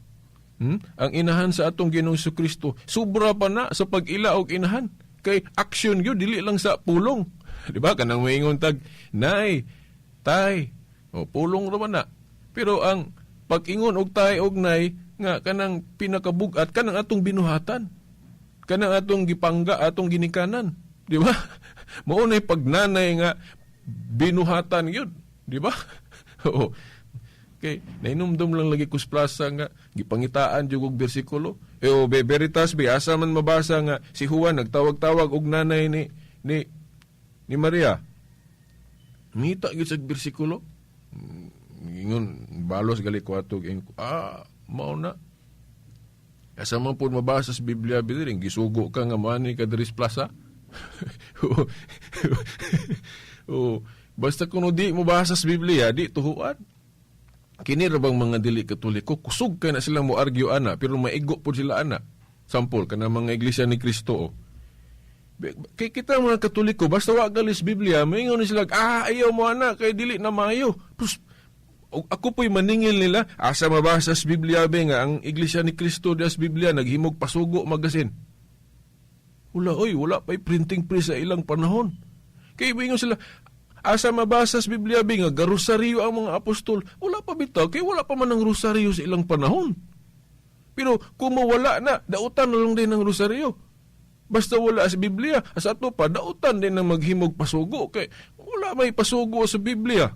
ang inahan sa atong Ginoong Kristo. Sobra pa na sa pag-ila og inahan. Kay action gyud, dili lang sa pulong. Di ba? Kanang moingon tag nay, tay, o pulong ra man na. Pero ang pag-ingon og tay og nay nga kanang pinakabugat, kanang atong binuhatan. Kanang atong gipangga, atong ginikanan. Di ba? Mao nay pagnanay nga binuhatan yun. Di ba? Oo. Kay nainumdum lang lagi kus plaza nga gipangitaan jud og bersikulo. Eh o be Veritas be, asa man mabasa nga si Juan nagtawag-tawag og nanay ni Maria? Ngita gyud sa bersikulo. Ingon balos gali ko ato, ingon ko, ah, mao na. Asa man pud mabasa sa Biblia bi diri gisugo ka nga moani ka diri sa plaza? Oh, basta kuno di mo basa sa Biblia, di tuhuan. Kini ra bang mga dili Katoliko, kusog kay na sila mo argue ana, pero maigo pud sila ana. Sample kana mga Iglesia ni Cristo. Oh. Kay kita mga Katoliko, basta wa galis Biblia, moingon ni sila, "Ah, ayaw mo ana kay dili na maayo." Pus, ako po'y maningil nila, asa mabasa sa Biblia be nga ang Iglesia ni Cristo dias Biblia naghimog pasugo magasin? Wala oy, wala pa'y printing press sa ilang panahon. Kay moingon sila, "Asa mabasa sa Biblia be nga garosaryo ang mga apostol?" Wala pa bitaw, kay wala pa man ang rosaryo sa ilang panahon. Pero kung mawala na, dautan na lang din ang rosaryo. Basta wala sa Biblia, sa ato pa, dautan din ang maghimog pasugo. Kay wala may pasugo sa Biblia.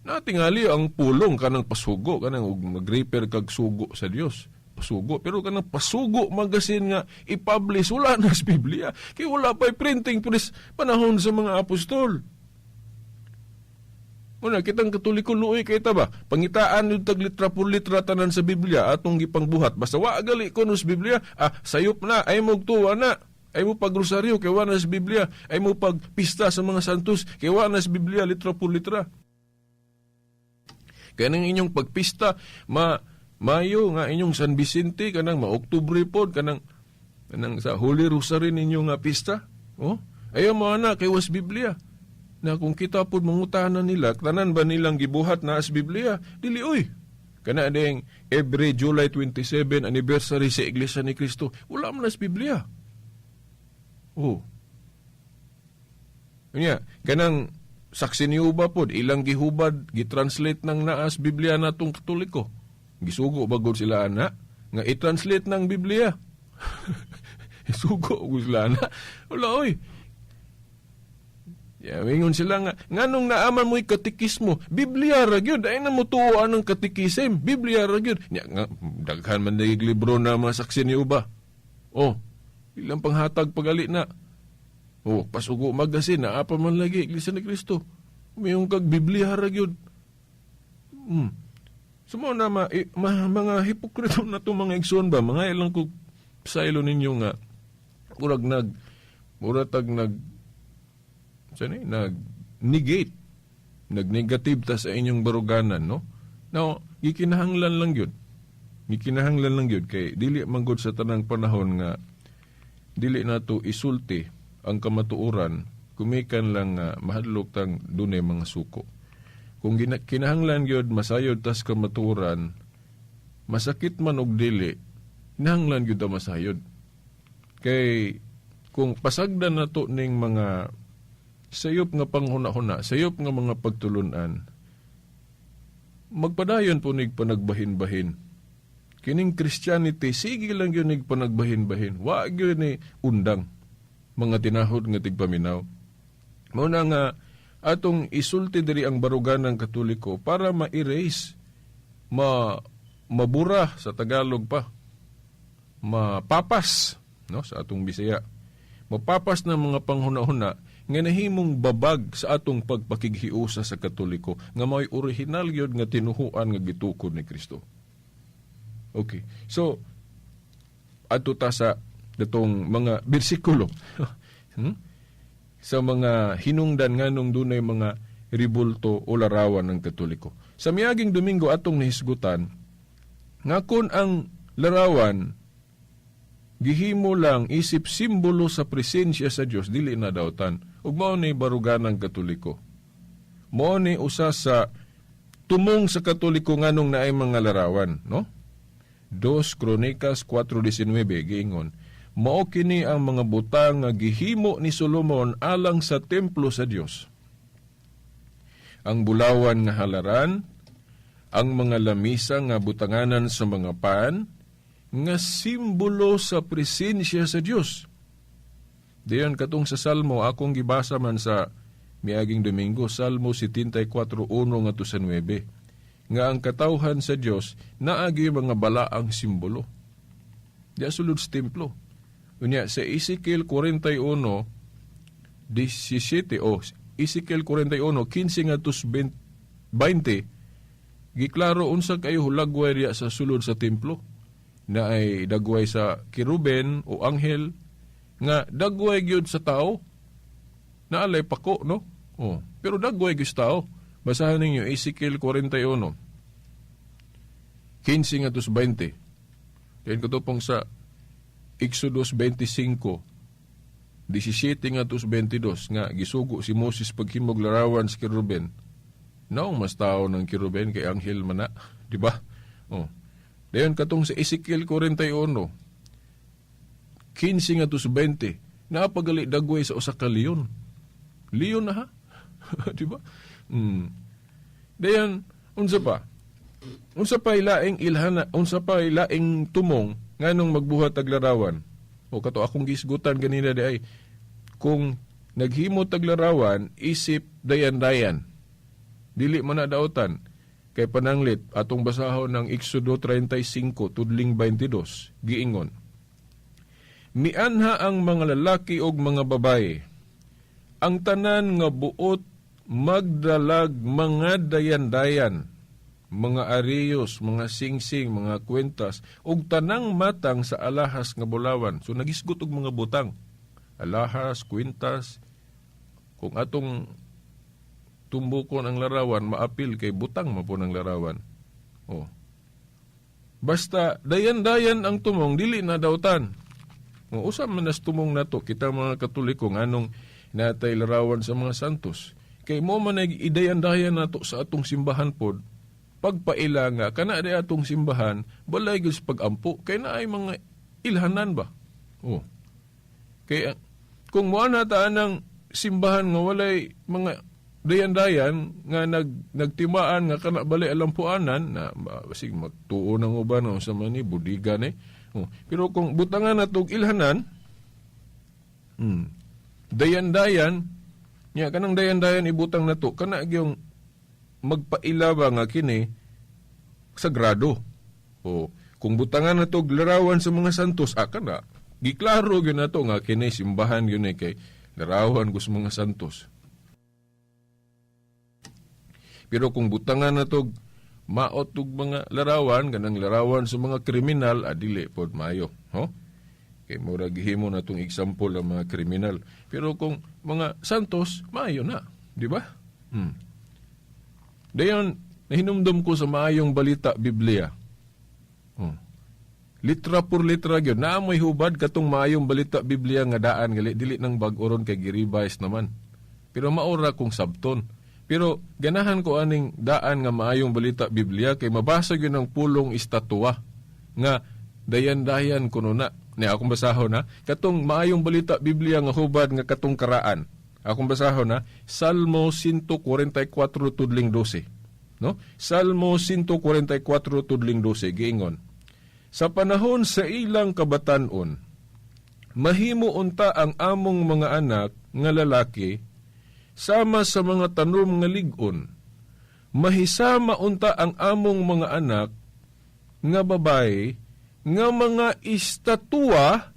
Natingali ang pulong kanang pasugo, kanang og mag-refer kag sugo sa Dios. Pasugo. Pero kanang pasugo magazine nga i-publish, wala na sa Biblia. Kay wala pa'y printing press panahon sa mga apostol. Muna, kitang Katoliko, luoy kay ta ba? Pangitaan yung tag litra por litra tanan sa Biblia atong gipangbuhat. Basta wa gali kuno sa Biblia, sayop na, ay mo tuwa na. Ay mo pagrosaryo kay wa na sa Biblia, ay mo pagpista sa mga santos kay wa na sa Biblia litra por litra. Kaya nang inyong pagpista, ma Mayo nga inyong San Vicente, kanang ma-Oktubre pod, kanang kanang sa Holy Rosary ninyo nga pista. Oh, ayaw mo ana kay was Biblia. Na kung kita pod mangutana nila, tanan ba nilang gibuhat na as Biblia? Dili oy. Kana ding every July 27 anniversary sa Iglesia ni Cristo, wala man as Biblia. Oh. Unya, kanang saksi ni Uba pod, ilang gihubad, gitranslate ng naas Biblia natong Katoliko. Gisugo bagod sila ana nga i-translate ng Biblia. Isugo og sila ana. Wala oy. Ya, wingon sila nga, nganong naaman mo'y katikismo, Biblia ra gyud, ay na mo tuoan ng katikisim, Biblia ra gyud. Nya, nga, daghan man dayeg libro na mga saksi ni Uba. Oh, ilang panghatag pagali na. Oh, pasugo magazine, naa pa man lagi, Iglesia ni Cristo. Mayong kag Biblia ra gyud. So mo na mga hipokrito na to, mga igsoon ba, mga ilang ko saylo ninyo nga murag nag murag tag nag sa ni nag negate, nag-negative ta sa inyong baruganan, no? Now, gikinahanglan lang gyud. Gikinahanglan lang gyud kay dili man gud sa tanang panahon nga dili nato isulti ang kamatuoran kumikan lang nga mahadlok tang dunay mga suko. Kung kinahanglan gyud masayod tas kamatuoran, masakit man og dili, kinahanglan gyud ta masayod. Kay kung pasagdan nato ning mga sayop nga panghuna-huna, sayop nga mga pagtulunan, magpadayon po nig panagbahin-bahin. Kining Christianity, sige lang yun nig panagbahin-bahin. Wa gyud ni undang mga tinahod nga tigpaminaw. Mao na nga atong isulti diri ang baruganan ng Katoliko para ma-erase, mabura sa Tagalog pa, mapapas, no, sa atong Bisaya. Mapapas na mga panghuna-huna nga nahimong babag sa atong pagpakighiusa sa Katoliko nga mao'y orihinal gyud nga tinuhuan nga gitukod ni Kristo. Okay. So adto ta sa datong mga bersikulo. Sa mga hinungdan nganong dunay mga ribulto o larawan ng Katoliko. Sa miaging Domingo atong nahisgutan nga kon ang larawan gihimo lang isip simbolo sa presensya sa Dios, dili na dautan. Ug mao ni baruganang Katoliko. Mao ni usa sa tumong sa Katoliko nganong naay mga larawan, no? 2 Kronikas 4:19 giingon, mao kini ang mga butang nga gihimo ni Solomon alang sa templo sa Dios. Ang bulawan nga halaran, ang mga lamisa nga butanganan sa mga pan, nga simbolo sa presensya sa Dios. Diyan katong sa Salmo, akong gibasa man sa miaging Domingo, Salmo 74:1 ngadto sa 9, nga ang katawhan sa Dios naagi mga balaang simbolo. Diya sulod sa templo. Unya sa Ezekiel 41:17 o Ezekiel 41:15 ngadto sa 20, giklaro unsa kayo hulagway diya sa sulod sa templo, na ay dagway sa kiruben o anghel nga dagway gyud sa tao, naalay pako, no? Oh, pero dagway gyud sa tao. Basahan ninyo Ezekiel 41:15 ngadto sa 20. Then katupong sa Exodus 25:17 ngadto sa 22 nga gisugo si Moses paghimog larawan sa kiruben. Naong mas tao ng kiruben kay anghel man na, di ba? Oh. Dayon katong sa Ezekiel 41:15 ngadto sa 20, napagali dagway sa usa ka leon. Leon na ha? Di ba? Dayon, unsa pa? Unsa pa ilaing ilhana, unsa pa ilaing tumong nganong magbuhat og larawan? O kato akong gisgutan ganina di ay kung naghimo tag larawan isip dayan-dayan. Dili man na daotan. Kay pananglit, atong basahon ng Exodo 35, tudling 22, giingon, "Mianha ang mga lalaki og mga babae, ang tanan nga buot magdalag mga dayan-dayan, mga ariyos, mga singsing, mga kwentas, ug tanang matang sa alahas nga bulawan." So nagisgot og mga butang. Alahas, kwentas. Kung atong tumbukon ang larawan, maapil kay butang man ang larawan. Oh. Basta dayan-dayan ang tumong, dili na dautan. O, usa man nas tumong nato kita mga Katoliko, nganong natay larawan sa mga santos. Kay mo man ay idayan-dayan nato sa atong simbahan pod, pagpaila nga kana di atong simbahan balay gyud sa pagampo kay naay mga ilhanan ba. Oh. Kay kung mo na ta anang simbahan nga walay mga dayan-dayan nga nagtimaan nga kana balay alampuanan na basig magtuo ng uban nga unsa man ni budiga ni. Oh. Pero kung butangan nato og ilhanan, dayan-dayan nya, kanang dayan-dayan ibutang nato, kana gyung magpaila ba nga kini sagrado. O kung butangan nato og larawan sa mga santos, ah, kana giklaro gyud nato nga kini simbahan gyud ni kay larawan ko sa mga santos. Pero kung butangan nato maot og mga larawan, kanang larawan sa mga kriminal, adili pod maayo, ho? Kay mura gihimo natong example ang mga kriminal. Pero kung mga santos, maayo na, di ba? Dayon, nahinumdum ko sa Maayong Balita Biblia. Oh. Litra por litra gyud. Naa mo'y hubad katong Maayong Balita Biblia nga daan gali, dili nang bag-oron kay gi-revise naman. Pero maura kung sabton. Pero ganahan ko aning daan nga Maayong Balita Biblia kay mabasa gyud ang pulong istatwa nga dayan-dayan kuno na. Ni akong basahon na katong Maayong Balita Biblia nga hubad nga katong karaan. Akong basahon na Salmo 144 tudling 12. No? Salmo 144 tudling 12 giingon, "Sa panahon sa ilang kabatanon, mahimo unta ang among mga anak nga lalaki sama sa mga tanom nga lig-on. Mahisama unta ang among mga anak nga babae nga mga istatwa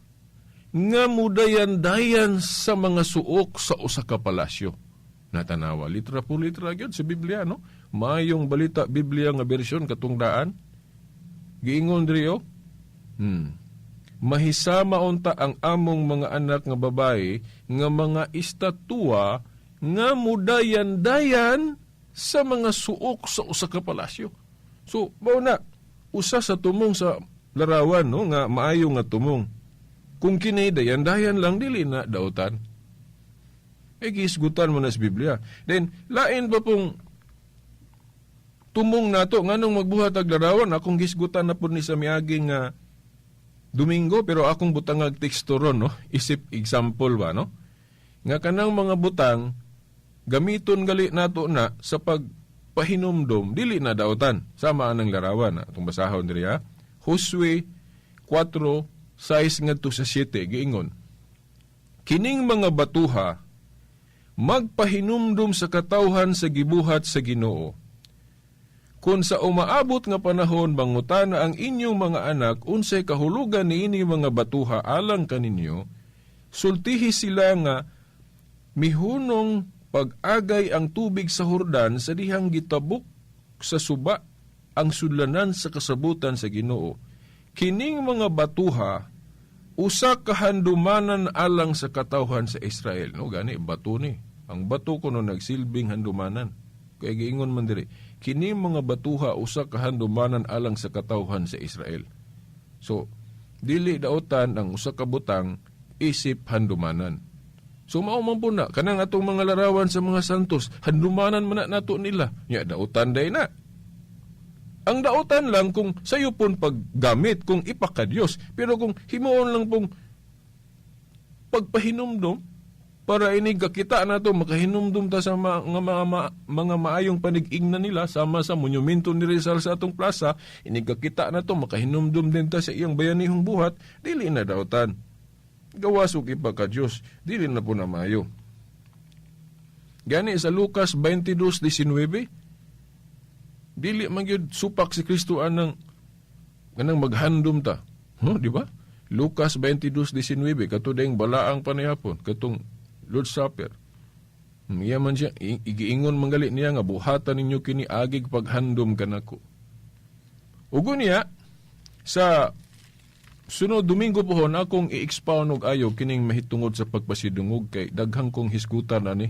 nga mudayan-dayan sa mga suok sa usa ka palasyo." Natanawa, litra po litra gyud sa Biblia, no? Maayong Balita Biblia nga bersyon katong daan. Giingon diri, oh. "Mahisama unta ang among mga anak nga babae nga mga istatwa nga mudayan-dayan sa mga suok sa usa ka palasyo." So, mao na usa sa tumong sa larawan, no, nga maayo nga tumong. Kung kini dayan-dayan lang, dili na dautan. Eh gihisgutan mo na sa Biblia. Then lain pa pong tumong nato nganong magbuhat og larawan, akong gisgutan na pud ni sa miaging nga Domingo, pero akong butangag teksto ron, no, isip example ba, no, nga kanang mga butang gamiton gali nato na sa pagpahinumdom, dili na dautan, sama anang larawan. Atong basahon diri ha, Josue 4:6 ngadto sa 7, giingon, "Kining mga batuha magpahinumdum sa katawhan sa gibuhat sa Ginoo. Kung sa umaabot nga panahon mangutana ang inyong mga anak unsay kahulugan niini mga batuha alang kaninyo, sultihi sila nga mihunong pag-agay ang tubig sa Hordan sa dihang gitabok sa suba ang sudlanan sa kasabutan sa Ginoo. Kining mga batuha usa ka handumanan alang sa katawhan sa Israel." No, gani bato ni. Ang bato kuno nagsilbing handumanan. Kay giingon man diri, "Kini mga batuha usa ka handumanan alang sa katawhan sa Israel." So, dili dautan ang usa ka butang isip handumanan. So mao man po na kanang atong mga larawan sa mga santos, handumanan man na nato nila. Nya dautan day na. Ang dautan lang kung sayo pon paggamit, kung ipakadiyos. Pero kung himuon lang pong pagpahinumdom, para inig kakita na to, makahinumdum ta sa mga maayong panig-ingna nila, sama sa monumento ni Rizal sa atong plaza, inig kakita na to, makahinumdum din ta sa iyang bayanihong buhat, dili na dautan. Gawas og ipakadiyos, dili na po na maayo. Gani sa Lucas 22:19, Dili man gyud supak si Kristo anang kanang maghandom ta. Huh, di ba? Lucas 22:19, kato dayong balaang panihapon, katong Lord's Supper. Iya man siya, igiingon manggali niya nga buhatan ninyo kini agig paghandom kanako. Ugo niya, sa sunod Domingo pohon akong i-expound og ayo kining mahitungod sa pagpasidungog kay daghang kong hisgutan ani.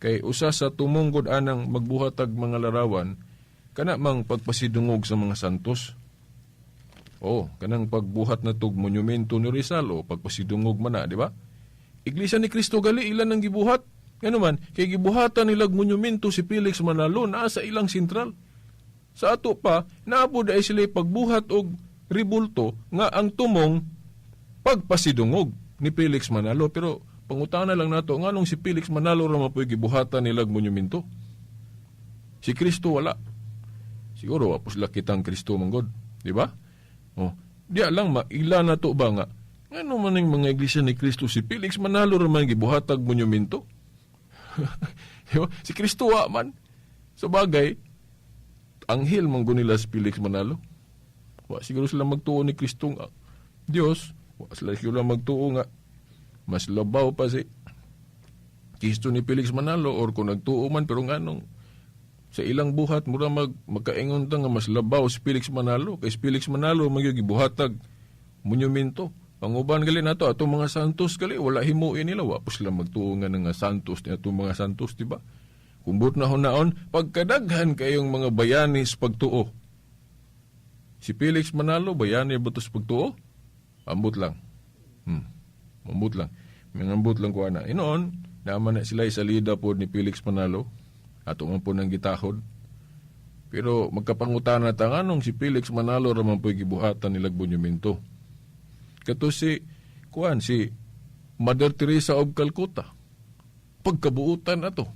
Kay usa sa tumonggod anang magbuhatag mga larawan kana mang pagpasidungog sa mga santos. Oh, kanang pagbuhat na tog monumento ni Rizal o pagpasidungog man na, di ba? Iglesia ni Cristo gali ilan ang gibuhat. Ngano man, kay gibuhatan nilag monumento si Felix Manalo naa sa ilang sentral. Sa ato pa, naabod ay sila pagbuhat og ribulto nga ang tumong pagpasidungog ni Felix Manalo. Pero pangutana lang nato, nganong si Felix Manalo ra man po'y gibuhatan nilag monumento? Si Kristo wala. Siguro wa sila kitang Kristo manggod, di ba? Oh, diya lang maila na to ba nga ngano man ning mga Iglesia ni Kristo, si Felix Manalo ra man gibuhatag monumento? Di ba? Si Kristo wa man. Sa bagay, anghel man gud nila si Felix Manalo. Wa siguro sila magtuo ni Kristo nga Dios, wa sila siguro magtuo nga mas labaw pa si Kristo ni Felix Manalo, or kung nagtuo man, pero nganong sa ilang buhat mura magkaingon ta nga mas labaw si Felix Manalo kay si Felix Manalo magyud gibuhatag monumento? Ang uban gali nato, atong mga santos gali wala himuin nila, wa po sila magtuo nga nga santos ni atong mga santos, di ba? Kumbot na hunaon pagkadaghan kayong mga bayani sa pagtuo. Si Felix Manalo, bayani ba to sa pagtuo? Ambot lang. Ambot lang. Mangambot lang ko ana. Inoon, naman na sila salida po ni Felix Manalo. Ato man po ng gitahod. Pero magkapangutana ta, nganong si Felix Manalo raman po'y gibuhatan nilag monumento? Kato si kuan, si Mother Teresa of Calcutta. Pagkabuutan ato.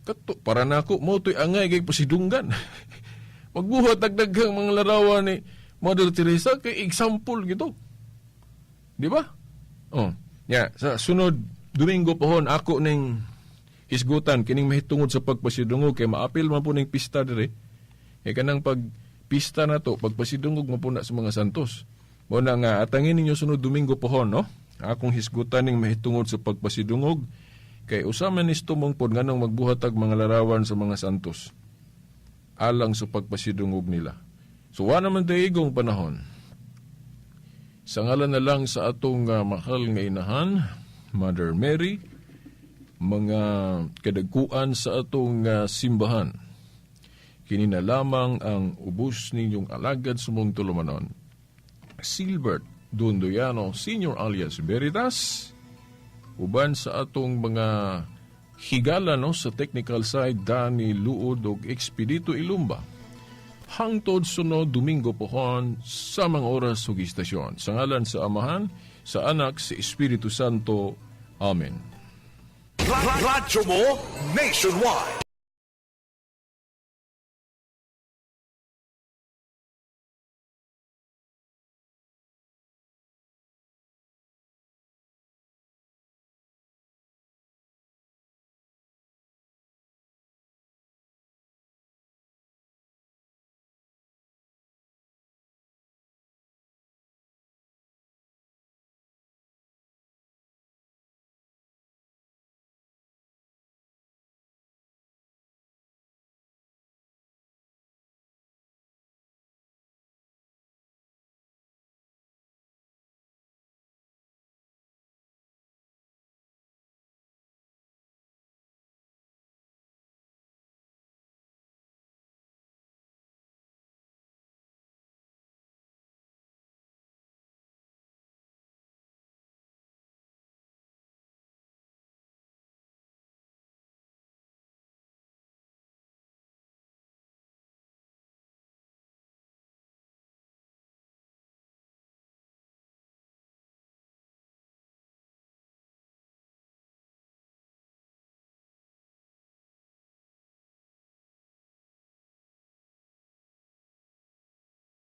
Kato para nako mo to'y angay kay pasidunggan. Magbuhat og daghang mga larawan ni Mother Teresa kay example gito. Di ba? Oh, ya, sa sunod Domingo pohon ako ning hisgutan kining mahitungod sa pagpasidungog kay maapil man po ning pista dire. Kay kanang pag pista na to, pagpasidungog man po na sa mga santos. Mo na nga atangin ninyo sunod Domingo pohon, no? Akong hisgutan ning mahitungod sa pagpasidungog kay usa man is tumong pod nganong magbuhat og mga larawan sa mga santos alang sa pagpasidungog nila. So wa naman igong panahon. Sa ngalan na lang sa atong mahal nga inahan, Mother Mary, mga kadagkuan sa atong simbahan. Kini na lamang ang ubos ninyong alagad sa mong tulumanon. Silbert Dondoyano Senior alias Veritas, uban sa atong mga higala, no, sa technical side, Danny Luod ug Expedito Ilumba. Hangtod sunod Domingo pohon sa mga oras ug istasyon. Sa ngalan sa Amahan, sa Anak, sa Espiritu Santo. Amen. Radyo mo nationwide.